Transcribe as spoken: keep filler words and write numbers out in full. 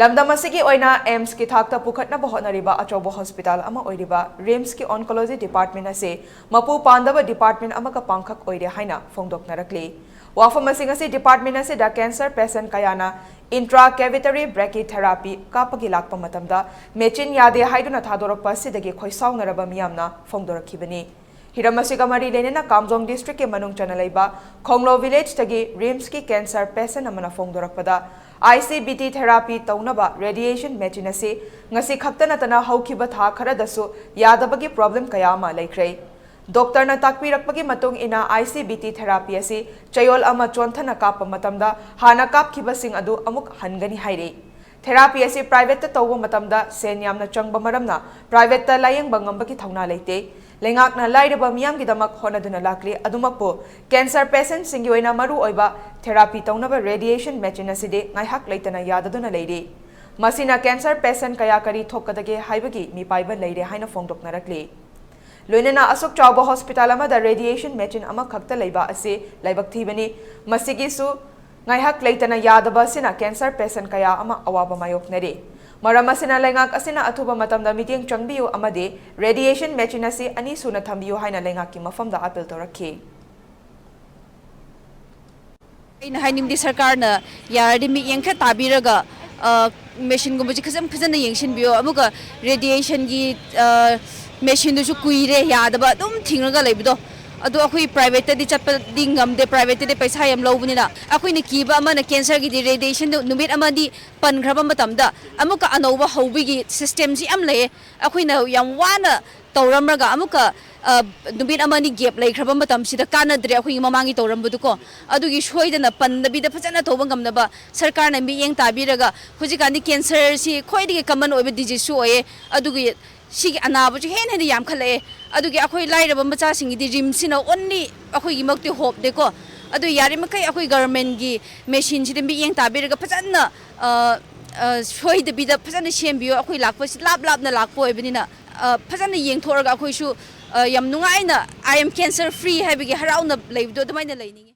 ꯂꯝꯗꯝ ꯑꯁꯤꯒꯤ ꯑꯣꯏꯅ ꯑꯦꯝꯁꯀꯤ ꯊꯥꯛꯇ ꯄꯨꯈꯠꯅꯕ ꯍꯣꯠꯅꯔꯤꯕ ꯑꯆꯧꯕ ꯍꯣꯁꯄꯤꯇꯥꯜ ꯑꯃ ꯑꯣꯏꯔꯤꯕ ꯔꯤꯝꯁꯀꯤ ꯑꯣꯟꯀꯣꯂꯣꯖꯤ ꯗꯤꯄꯥꯔꯠꯃꯦꯟ ꯑꯁꯤ ꯃꯄꯨ ꯄꯥꯟꯗꯕ ꯗꯤꯄꯥꯔꯠꯃꯦꯟ ꯑꯃꯒ ꯄꯥꯡꯈꯛ ꯑꯣꯏꯔꯦ ꯍꯥꯏꯅ ꯐꯣꯡꯗꯣꯛꯅꯔꯛꯂꯤ꯫ ꯋꯥꯐꯝ ꯑꯁꯤ ꯉꯁꯤ ꯗꯤꯄꯥꯔꯠꯃꯦꯟ ꯑꯁꯤꯗ ꯀꯦꯟꯁꯔ ꯄꯦꯁꯦꯟ ꯀꯌꯥꯅ intracavitary brachytherapy ꯀꯥꯞꯄꯒꯤ ꯂꯥꯛꯄ ꯃꯇꯝꯗ ꯃꯦꯆꯤꯟ ꯌꯥꯗꯦ ꯍꯥꯏꯗꯨꯅ ꯊꯥꯗꯣꯔꯛꯄ ꯑꯁꯤꯗꯒꯤ ꯈꯣꯏꯁꯥꯎꯅꯔꯕ ꯃꯤꯌꯥꯝꯅ ꯐꯣꯡꯗꯣꯔꯛꯈꯤꯕꯅꯤ꯫ ꯍꯤꯔꯝ ꯑꯁꯤꯒ ꯃꯔꯤ ꯂꯩꯅꯅ ꯀꯥꯝꯖꯣꯡ ꯗꯤꯁꯇ꯭ꯔꯤꯛꯀꯤ ꯃꯅꯨꯡ ꯆꯟꯅ ꯂꯩꯕ ꯈꯣꯡꯂꯣ ꯚꯤꯂꯦꯖꯇꯒꯤ ꯔꯤꯝꯁꯀꯤ ꯀꯦꯟꯁꯔ ꯄꯦꯁꯦꯟ ꯑꯃꯅ ꯐꯣꯡꯗꯣꯔꯛꯄꯗ, I C B T therapy ꯇꯧꯅꯕ ꯔꯦꯗꯤꯌꯦꯁꯟ ꯃꯦꯆꯤꯟ ꯑꯁꯤ ꯉꯁꯤ ꯈꯛꯇ ꯅꯠꯇꯅ ꯍꯧꯈꯤꯕ ꯊꯥ ꯈꯔꯗꯁꯨ ꯌꯥꯗꯕꯒꯤ ꯄ꯭ꯔꯣꯕ꯭ꯂꯦꯝ ꯀꯌꯥ ꯑꯃ ꯂꯩꯈ꯭ꯔꯦ꯫ ꯗꯣꯛꯇꯔꯅ ꯇꯥꯛꯄꯤꯔꯛꯄꯒꯤ ꯃꯇꯨꯡ ꯏꯟꯅ, ꯑꯥꯏ ꯁꯤ ꯕꯤ ꯇꯤ ꯊꯦꯔꯥꯄꯤ ꯑꯁꯤ ꯆꯌꯣꯜ ꯑꯃ ꯆꯣꯟꯊꯅ ꯀꯥꯞꯄ ꯃꯇꯝꯗ ꯍꯥꯟꯅ ꯀꯥꯞꯈꯤꯕꯁꯤꯡ ꯑꯗꯨ ꯑꯃꯨꯛ ꯍꯟꯒꯅꯤ ꯍꯥꯏꯔꯤ꯫ ꯊꯦꯔꯥꯄꯤ ꯑꯁꯤ ꯄ꯭ꯔꯥꯏꯚꯦꯠꯇ ꯇꯧꯕ ꯃꯇꯝꯗ ꯁꯦꯟ ꯌꯥꯝꯅ ꯆꯪꯕ ꯃꯔꯝꯅ ꯄ꯭ꯔꯥꯏꯚꯦꯠꯇ ꯂꯥꯌꯦꯡꯕ ꯉꯝꯕꯒꯤ ꯊꯧꯅꯥ ꯂꯩꯇꯦ꯫ ꯂꯩꯉꯥꯛꯅ ꯂꯥꯏꯔꯕ ꯃꯤꯌꯥꯝꯒꯤꯗꯃꯛ ꯍꯣꯠꯅꯗꯨꯅ ꯂꯥꯛꯂꯤ꯫ ꯑꯗꯨꯃꯛꯄꯨ, ꯀꯦꯟꯁꯔ ꯄꯦꯁꯦꯟꯁꯤꯡꯒꯤ ꯑꯣꯏꯅ ꯃꯔꯨ ꯑꯣꯏꯕ ꯊꯦꯔꯥꯄꯤ ꯇꯧꯅꯕ ꯔꯦꯗꯤꯌꯦꯁꯟ ꯃꯦꯆꯤꯟ ꯑꯁꯤꯗꯤ ꯉꯥꯏꯍꯥꯛ ꯂꯩꯇꯅ ꯌꯥꯗꯗꯨꯅ ꯂꯩꯔꯤ꯫ ꯃꯁꯤꯅ ꯀꯦꯟꯁꯔ ꯄꯦꯁꯦꯟ ꯀꯌꯥ ꯀꯔꯤ ꯊꯣꯛꯀꯗꯒꯦ ꯍꯥꯏꯕꯒꯤ ꯃꯤꯄꯥꯏꯕ ꯂꯩꯔꯦ ꯍꯥꯏꯅ ꯐꯣꯡꯗꯣꯛꯅꯔꯛꯂꯤ꯫ ꯂꯣꯏꯅꯅ ꯑꯁꯨꯛ ꯆꯥꯎꯕ ꯍꯣꯁꯄꯤꯇꯥꯜ ꯑꯃꯗ ꯔꯦꯗꯤꯌꯦꯁꯟ ꯃꯦꯆꯤꯟ ꯑꯃꯈꯛꯇ ꯂꯩꯕ ꯑꯁꯤ ꯂꯥꯏꯕꯛ ꯊꯤꯕꯅꯤ꯫ ꯃꯁꯤꯒꯤꯁꯨ ꯉꯥꯏꯍꯥꯛ ꯂꯩꯇꯅ ꯌꯥꯗꯕ ꯑꯁꯤꯅ ꯀꯦꯟꯁꯔ ꯄꯦꯁꯦꯟ ꯀꯌꯥ ꯑꯃ ꯑꯋꯥꯕ ꯃꯥꯌꯣꯛꯅꯔꯤ꯫ ꯃꯔꯝ ꯑꯁꯤꯅ, ꯂꯩꯉꯥꯛ ꯑꯁꯤꯅ ꯑꯊꯨꯕ ꯃꯇꯝꯗ ꯃꯤꯠꯌꯦꯡ ꯆꯪꯕꯤꯌꯨ ꯑꯃꯗꯤ ꯔꯦꯗꯤꯌꯦꯁꯟ ꯃꯦꯆꯤꯟ ꯑꯁꯤ ꯑꯅꯤ ꯁꯨꯅ ꯊꯝꯕꯤꯌꯨ ꯍꯥꯏꯅ ꯂꯩꯉꯥꯛꯀꯤ ꯃꯐꯝꯗ ꯑꯥꯄꯤꯜ ꯇꯧꯔꯛꯈꯤ꯫ ꯑꯩꯅ ꯍꯥꯏꯅꯤꯡꯕꯗꯤ, ꯁꯔꯀꯥꯔꯅ ꯌꯥꯔꯗꯤ ꯃꯤꯠꯌꯦꯡ ꯈꯔ ꯇꯥꯕꯤꯔꯒ, ꯑ, ꯃꯦꯆꯤꯟꯒꯨꯝꯕꯁꯤ ꯐꯖꯅ, ꯐꯖꯅ ꯌꯦꯡꯁꯤꯟꯕꯤꯌꯣ꯫ ꯑꯃꯨꯛꯀ ꯔꯦꯗꯤꯌꯦꯁꯟꯒꯤ, ꯑ, ꯃꯦꯆꯤꯟꯗꯨꯁꯨ ꯀꯨꯏꯔꯦ ꯌꯥꯗꯕ, ꯑꯗꯨꯝ ꯊꯤꯡꯉꯒ ꯂꯩꯕꯗꯣ꯫ ꯑꯗꯣ ꯑꯩꯈꯣꯏ ꯄ꯭ꯔꯥꯏꯚꯦꯠꯇꯗꯤ ꯆꯠꯄꯗꯤ ꯉꯝꯗꯦ, ꯄ꯭ꯔꯥꯏꯚꯦꯠꯇꯗꯤ ꯄꯩꯁꯥ ꯌꯥꯝ ꯂꯧꯕꯅꯤꯅ꯫ ꯑꯩꯈꯣꯏꯅ ꯀꯤꯕ ꯑꯃꯅ, ꯀꯦꯟꯁꯔꯒꯤꯗꯤ ꯔꯦꯗꯤꯌꯦꯁꯟꯗꯨ ꯅꯨꯃꯤꯠ ꯑꯃꯗꯤ ꯄꯟꯈ꯭ꯔꯕ ꯃꯇꯝꯗ ꯑꯃꯨꯛꯀ ꯑꯅꯧꯕ ꯍꯧꯕꯒꯤ ꯁꯤꯁꯇꯦꯝꯁꯤ ꯌꯥꯝ ꯂꯩꯌꯦ꯫ ꯑꯩꯈꯣꯏꯅ ꯌꯥꯝ ꯋꯥꯅ ꯇꯧꯔꯝꯂꯒ ꯑꯃꯨꯛꯀ, ꯑ, ꯅꯨꯃꯤꯠ ꯑꯃ ꯑꯅꯤ ꯒꯦꯞ ꯂꯩꯈ꯭ꯔꯕ ꯃꯇꯝꯁꯤꯗ ꯀꯥꯟꯅꯗ꯭ꯔꯦ ꯑꯩꯈꯣꯏꯒꯤ ꯃꯃꯥꯡꯒꯤ ꯇꯧꯔꯝꯕꯗꯨꯀꯣ꯫ ꯑꯗꯨꯒꯤ ꯁꯣꯏꯗꯅ ꯄꯟꯗꯕꯤꯗ ꯐꯖꯅ ꯇꯧꯕ ꯉꯝꯅꯕ ꯁꯔꯀꯥꯔꯅ ꯃꯤꯠꯌꯦꯡ ꯇꯥꯕꯤꯔꯒ, ꯍꯧꯖꯤꯛꯀꯥꯟꯗꯤ ꯀꯦꯟꯁꯔꯁꯤ ꯈ꯭ꯋꯥꯏꯗꯒꯤ ꯀꯃꯟ ꯑꯣꯏꯕ ꯗꯤꯖꯤꯖꯁꯨ ꯑꯣꯏꯌꯦ꯫ ꯑꯗꯨꯒꯤ ꯁꯤꯒꯤ ꯑꯅꯥꯕꯁꯨ ꯍꯦꯟꯅ ꯍꯦꯟꯅ ꯌꯥꯝꯈꯠꯂꯛꯑꯦ꯫ ꯑꯗꯨꯒꯤ ꯑꯩꯈꯣꯏ ꯂꯥꯏꯔꯕ ꯃꯆꯥꯁꯤꯡꯒꯤꯗꯤ ꯔꯤꯝꯁꯁꯤꯅ ꯑꯣꯟꯂꯤ ꯑꯩꯈꯣꯏꯒꯤꯃꯛꯇꯤ ꯍꯣꯞꯅꯦꯀꯣ꯫ ꯑꯗꯨ ꯌꯥꯔꯤꯃꯈꯩ ꯑꯩꯈꯣꯏ ꯒꯚꯔꯟꯃꯦꯟꯠꯀꯤ ꯃꯦꯆꯤꯟꯁꯤꯗ ꯃꯤꯠꯌꯦꯡ ꯇꯥꯕꯤꯔꯒ ꯐꯖꯅ, ꯑ, ꯑ, ꯁꯣꯏꯗꯕꯤꯗ ꯐꯖꯅ ꯁꯦꯝꯕꯤꯌꯣ꯫ ꯑꯩꯈꯣꯏ ꯂꯥꯛꯄꯁꯤ ꯂꯥꯞ ꯂꯥꯞꯅ ꯂꯥꯛꯄ ꯑꯣꯏꯕꯅꯤꯅ, ꯑ, ꯐꯖꯅ ꯌꯦꯡꯊꯣꯛꯑꯒ ꯑꯩꯈꯣꯏꯁꯨ, ꯑ, ꯌꯥꯝ ꯅꯨꯡꯉꯥꯏꯅ "I am cancer free" ꯍꯥꯏꯕꯒꯤ ꯍꯔꯥꯎꯅ ꯂꯩꯕꯗꯣ ꯑꯗꯨꯃꯥꯏꯅ ꯂꯩꯅꯤꯡꯉꯤ꯫